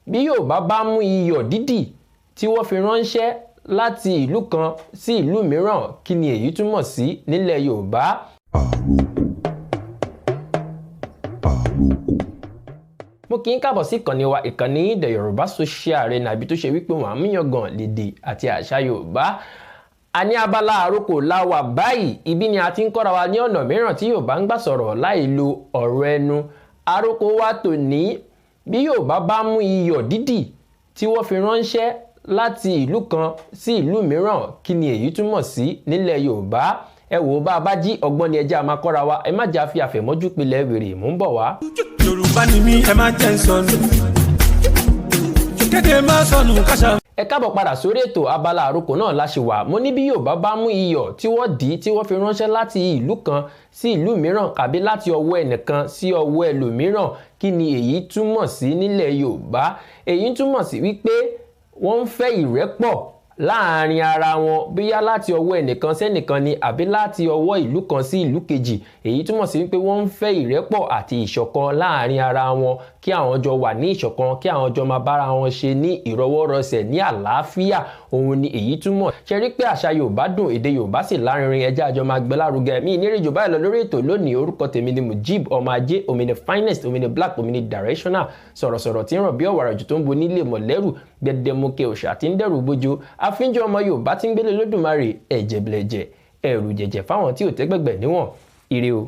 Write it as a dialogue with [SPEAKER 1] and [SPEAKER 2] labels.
[SPEAKER 1] Bí Yorùbá bá mú iyọ̀ dídì tí wọ́n fi ránṣẹ́ láti ìlú kan sí ìlú mìíràn, kí ni èyí túmọ̀ sí nílẹ̀ Yorùbá?
[SPEAKER 2] Àròkò, àròkò.
[SPEAKER 1] Mo kì í káàbọ̀ sí ìkànnì wa, ìkànnì The Yorùbá Social Arena, ibi tó ṣe wípé wọ́n á múyangàn lédè àti àṣà Yorùbá. A ní abala àròkò la wà báyìí. Ibi ni a ti ń kọ́ra wa ní ọ̀nà mìíràn tí Yorùbá ń gbà sọ̀rọ̀ láì lo ọ̀rọ̀ ẹnu. Àròkò wa tòní: bí Yorùbá bá mú iyọ̀ dídì tí wọ́n fi ránṣẹ́ láti ìlú kan sí ìlú mìíràn, kí ni èyí túmọ̀ sí nílẹ̀ Yorùbá? Ẹ wò ó, bá a bá jí ọgbọ́n ni ẹjẹ́ a máa kọ́ra wa. Ẹ má jà fi àfẹ̀mọ́jú pilẹ̀ wèrè. Mò ń bọ̀ wá.
[SPEAKER 3] Yorùbá ni mí, ẹ má jẹ́ ń sọnù, kéde má sọnù káṣá.
[SPEAKER 1] Ẹ káàbọ̀ padà sórí ètò. Abala àròkò náà la ṣe wà. Mo ní bí Yorùbá bá mú iyọ̀ tí wọ́n dì í, tí wọ́n fi ránṣẹ́ láti ìlú kan sí ìlú mìíràn, àbí láti ọwọ́ ẹnìkan sí ọwọ́ ẹlòmíràn, kí ni èyí túmọ̀ sí nílẹ̀ Yorùbá? Èyí túmọ̀ sí wípé wọ́n ń fẹ́ ìrẹ́pọ̀ láàrin ara wọn, bóyá láti ọwọ́ ẹnìkan sẹ́nìkan ni, àbí láti ọwọ́ ìlú kan sí ìlú kejì. Èyí túmọ̀ sí wípé wọ́n ń fẹ́ ìrẹ́pọ̀ àti ìṣọ̀kan láàrin ara wọn, kí àwọn jọ wà ní ìṣọ̀kan, kí àwọn jọ máa bára wọn ṣe ní ìrọwọ́rọsẹ̀, ní àlàáfíà. Òun ni èyí túmọ̀. Ṣe rí pé àṣà Yorùbá dùn, èdè Yorùbá sì lárinrin? Ẹjẹ́ àjọ máa gbé lárugẹ. Mi ní ìrìnjò báyìí lọ lórí ètò lónìí. Orúkọ tèmi ni Mujib ọmọ ajé, omini finest, omini black, omini directional, sọ̀rọ̀sọ̀rọ̀ tí ń ràn bí ọ̀wàrà jù, tó ń bo nílé mọ̀lẹ́rù, gbẹdẹmukẹ òṣà tí ń dẹ̀rù bójú, àfínjọ ọmọ Yorùbá tí ń gbélé lódùmarè, ẹ̀jẹ̀ bìlẹ̀jẹ̀, ẹ̀rù jẹ̀jẹ̀ fáwọn tí ò tẹ́gbẹ̀gbẹ̀ níwọ̀n. Ire o.